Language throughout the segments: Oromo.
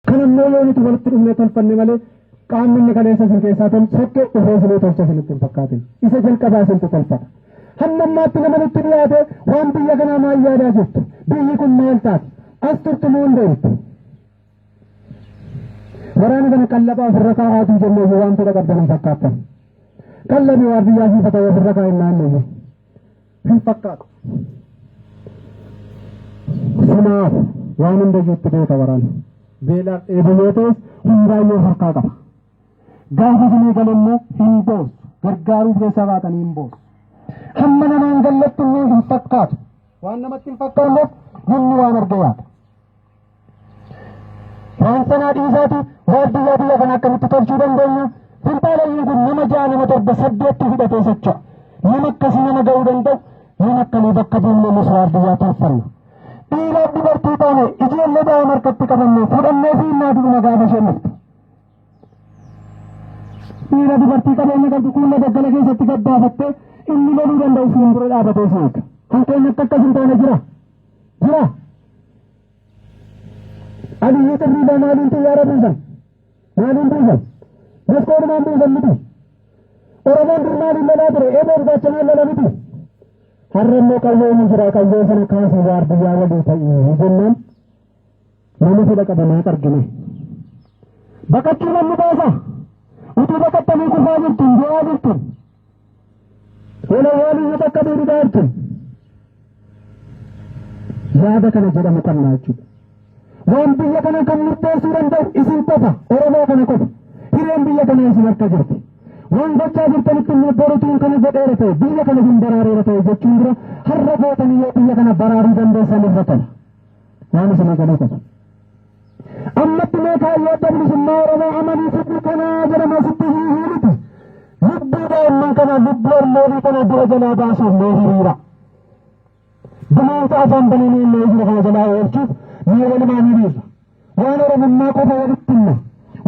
Kan ammoo yoo nuti walitti dhufnee tolfanne malee qaamni inni kaleessa isin keessaa sokke dhufee isinii tolcha isinitti hin fakkaatin. Isa jalqabaa isintu tolfata. Hamma ammaatti nama nutti dhiyaate waan biyya kanaa maal yaadaa jirtu? Biyyi kun maal taati? As turtu moo hin deemtu? Waraana kana qallabaa ofirra kaa'aatuu jennee waan fedha qabdan hin fakkaattan. Qallabi waan biyyaa siif haa ta'u ofirra kaa'in naannoo hin fakkaatu. Sumaaf waan hundayyuu itti beeka waraanni. Beelaaf dheebuu yoo ta'es hundaayyuu of harkaa qaba. Gaafa isinii gale immoo hin boossu. Gargaaruuf keessaa baatanii hin boossu. Hamma namaan galletti immoo hin fakkaatu. Waan namatti hin fakkaanneef namni waan arge yaada. Waan sanaa dhiisaati waan biyyaa biyya kana akkamitti tolchuu dandeenya? Finxaalayyiin kun nama ja'a nama torba saddeetti hidhatee socho'a. Nama akkasii nama ga'uu danda'u nama akkamii bakka buufnee nus waan biyyaa tolfanna. Dhiiraaf dubartii taane ijoollee daa'ima harkatti qabannee fudhannee fi innaa duruma gaafa isheen dhuftu. Dhiira dubartii qabeenya qabdu kuulla daggala keessatti gabbaafattee inni loluu danda'u fuuldura dhaabatee si eega. Kan keenya akka akkas hin taane jira. Jira. Aliyyi xirriibaa maaliin xiyyaara buusan? Maaliin buusan? Maskoodumaan buusan miti. Oromoon dur maaliin lolaa ture? Eeboo gaachanaan lola miti. Har'a immoo qawween hin jira qawwee sana kaasuu waardiyyaa walii ta'ii jennaan nama fedha qaba naaf argine. Baqachuu namni baasa. Utuu baqattanii kufaa jirtu, du'aa jirtu. Walawwaaluu bakka duudaa jirtu. Yaada kana jedhamu qabna jechuudha. Waan biyya kana kan murteessuu danda'u isin qofa, Oromoo kana qofa. Hireen biyya kanaa isin harka jirti. Waan gochaa jirtanitti immoo borutuun kana godheera ta'e, biyya kana hin baraareera ta'e jechuun dura har'a gootanii yoo biyya kana baraaruu dandeessan irra tola. Waan isinii galuu qabu. Ammatti mee kaayyoo adda bilisummaa Oromoo amanii fudhu kanaa jedhama asitti hiihii miti. Lubbuu daa'imman kanaa lubbuu harmoolii kana du'a jalaa baasuuf mee hiriira. Bineensa afaan banee naanna'ee jiru kana jalaa oolchuuf mee walumaan hiriirra. Waan Oromummaa qofa walitti himna.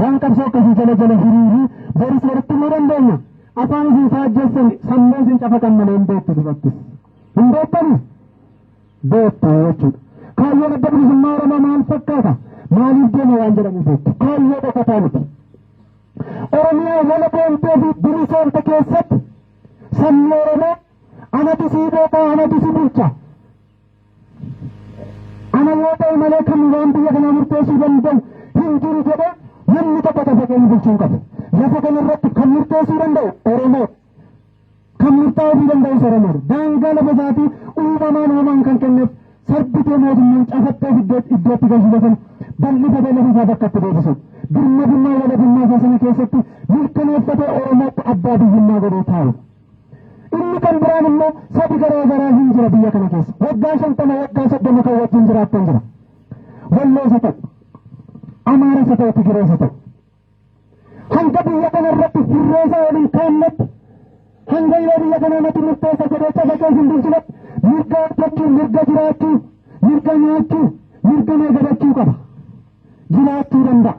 Waan qabsoo akkasii jala jala hiriirri boris walitti himuu dandeenya. Afaan isin faajjessan sammuu isin cafaqan malee hin beektu dubartis. Hin beektani? Beektu jechuudha. Kaayyoon adda bilisummaa Oromoo maal fakkaata? Maaliif deema waan jedhamu beektu. Kaayyoo dhokataa miti. Oromiyaa wala boomtee fi bilisoomte keessatti sabni Oromoo anatu sii beekaa anatu si bulcha. Ana yoo ta'e malee kan waan biyya kanaa murteessuu danda'u hin jiru jedhee namni tokko lafa keenya bulchuu hin qabu. Lafa kana irratti kan murteessuu danda'u Oromoo. Kan murtaa'uu danda'us Oromoodha. Daangaa lafa isaatii uumamaan uumaan kan kenneef sarbitee mootummaan cafattee iddootti galchite sana bal'ifatee lafa isaa bakka itti deebisu. Birmadummaa walabummaa isaa sana keessatti mirkaneeffatee Oromootti abbaa biyyummaa godhee taa'u. Inni kan biraan immoo sabi garaa garaa hin jira biyya kana keessa. Waggaa 50 waggaa 30 kan wajjin jiraattan jira. Walloos haa ta'u, Amaaras haa ta'u, Tigirees haa ta'u. Hanga biyya kana irratti hirreessa waliin kaannetti, hanga yeroo biyya kana natti murteessa jedhee cafaqee isin bulchinetti, mirga hojjechuu, mirga jiraachuu, mirga nyaachuu, mirga nagadachuu qaba. Jiraachuu danda'a.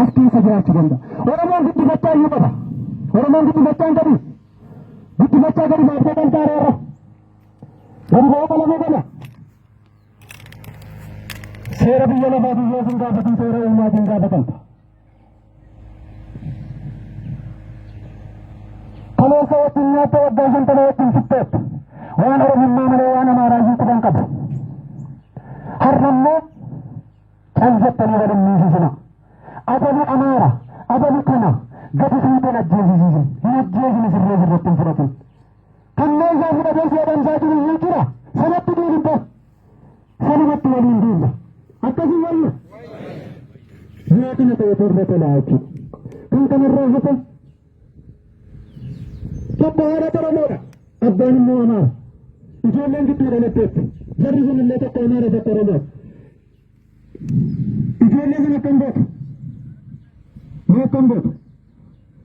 As keessa jiraachuu danda'a. Oromoon guddifachaa iyyuu qaba. Oromoon guddifachaa hin qabu. Guddifachaa gadi baaftee kan taareerra. Gadi ba'ee qalamuu qaba. Seera biyya lafaatiin yoo sin gaafatan seera uumaatiin gaafatamta. Kaleessa wajjin nyaatta waggaa 50 wajjin fixxeetta. Waan Oromummaa malee waan Amaaraa iyyuu quban qabu. Har'a immoo cal jettanii waliin miisisina. Abalu Amaara, abalu kana gadi fuuteen ajjeesisiisin. Hin ajjeesine sirree sirratti hin fudhatin. Kan meeshaa fudhatee si adamsaa jiru iyyuu jira. Sanatti duulibba. Sanumatti waliin duulla. Akkasii wayya. Yoo kana ta'e torba tolaa jechuudha. Kan kanarraa hafe tokko haadha Oromoodha. Abbaan immoo Amaara. Ijoolleen gidduu dhalatteetti. Jarri sun illee tokko Amaara tokko Oromoodha. Ijoollee sana akkam gootu? Mee akkam gootu?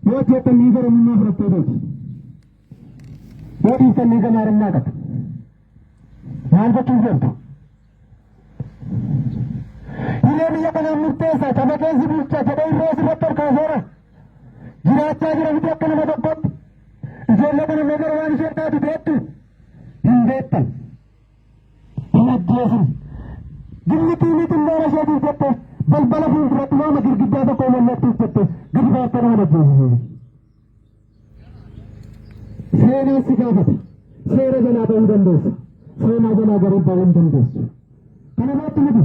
Yoo ajjeettan dhiiga Oromummaa fudhattee beeki. Yoo dhiiftan dhiiga Amaarummaa qaba. Maal gochuuf deemtu? Hiree biyya kanaan murteessa saba keessi bulcha jedhee irree asirratti ol kaaseera. Jiraachaa jira miti akka nama tokkotti. Ijoollee kana immoo gara waan isheen taatu beektu hin beektan. Hin ajjeesin. Gillitii xinnoora isheetiif jette balbala fuulduratti waama girgiddaa tokko uumammattuuf jette gadi baattee nama ajjeesise. Seenaan si gaafata. Seera jalaa ba'uu dandeessa. Seenaa jalaa garuu ba'uu hin dandeessu. Kana baatti miti.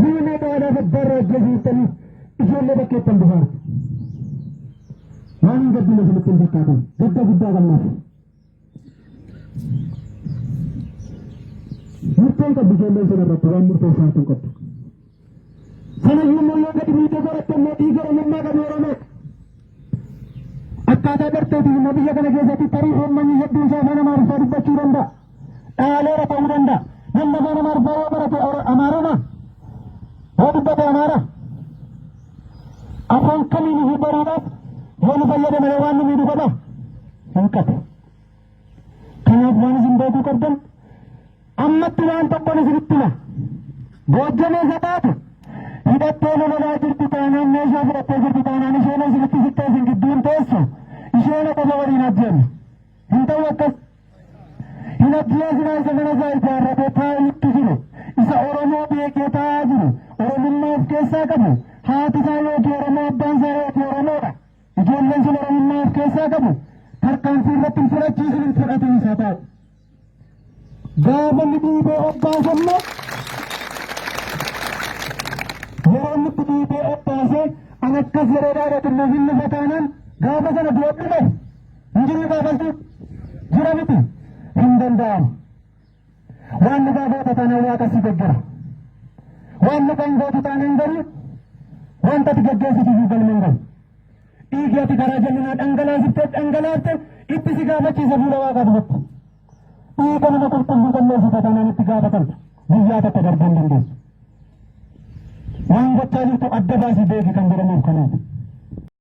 Biyya meeqa haadhaaf abbaarraa ajjeesiftanii ijoollee bakkeetti hambisaartu. Waan hin gaddine isinitti hin fakkaatan. Gadda guddaa qabnaaf. Murteen qabdu ijoolleen sana irratti waan murteessaartu hin qabdu. Sana iyyuu immoo yoo gadi buutee qoratte immoo dhiiga Oromummaa qabu Oromoo. Akkaataa barteetiin immoo biyya kana keessatti tarii uummanni hedduun isaa afaan Amaariffaa dubbachuu danda'a. Dhaaleera ta'uu danda'a. Namni afaan Amaariffaa yoo barate Amaaroma yoo dubbate Amaara. Afaan kamiin iyyuu baruudhaaf yoo nu fayyadame malee waan nu miidhu qaba? Hin qabu. Kanaaf waan isin beekuu qabdan ammatti waan tokkoon isinitti hima. Goojjamee isa taatu hidhattee lololaa jirti taanaan, meeshaa fudhattee jirti taanaan, isheen isinitti sittee isin gidduun teessu isheen qofa waliin ajjeemi. Hin ta'u akkas. Hin ajjeesinaa. Isa mana isaa ijaarratee taa'utti jiru, isa Oromoo beekee taa'aa jiru, Oromummaa of keessaa qabu, haati isaa yookiin Oromoo, abbaan isaa yookiin Oromoodha. Ijoolleen sun Oromummaa of keessaa qabu. Tarkaanfii irratti hin fudhachiisin, hin fudhatin isaa taa'u. Gaafa inni dhiibee obbaase immoo, yeroo inni itti dhiibee obbaasee an akkas yeroo dhaadatu immoo hin dhufa taanaan, gaafa sana du'a dhume hin jiru, gaafasuu jira miti, hin danda'amu. Waan dhugaa goota taanaan Waaqa si deggera. Waan dhugaan gootu taanaan garuu wanta ati geggeessitu iyyuu galma hin gahu. Dhiigi ati karaa jallinaa dhangalaasiftee dhangalaafte itti si gaafachiisa fuula Waaqaa duratti. Dhiiga nama qulqulluu balleessite taanaan itti gaafatamta. Guyyaa tokko darbuu hin dandeessu. Waan gochaa jirtu adda baasii beeki kan jedhamuuf kanaaf.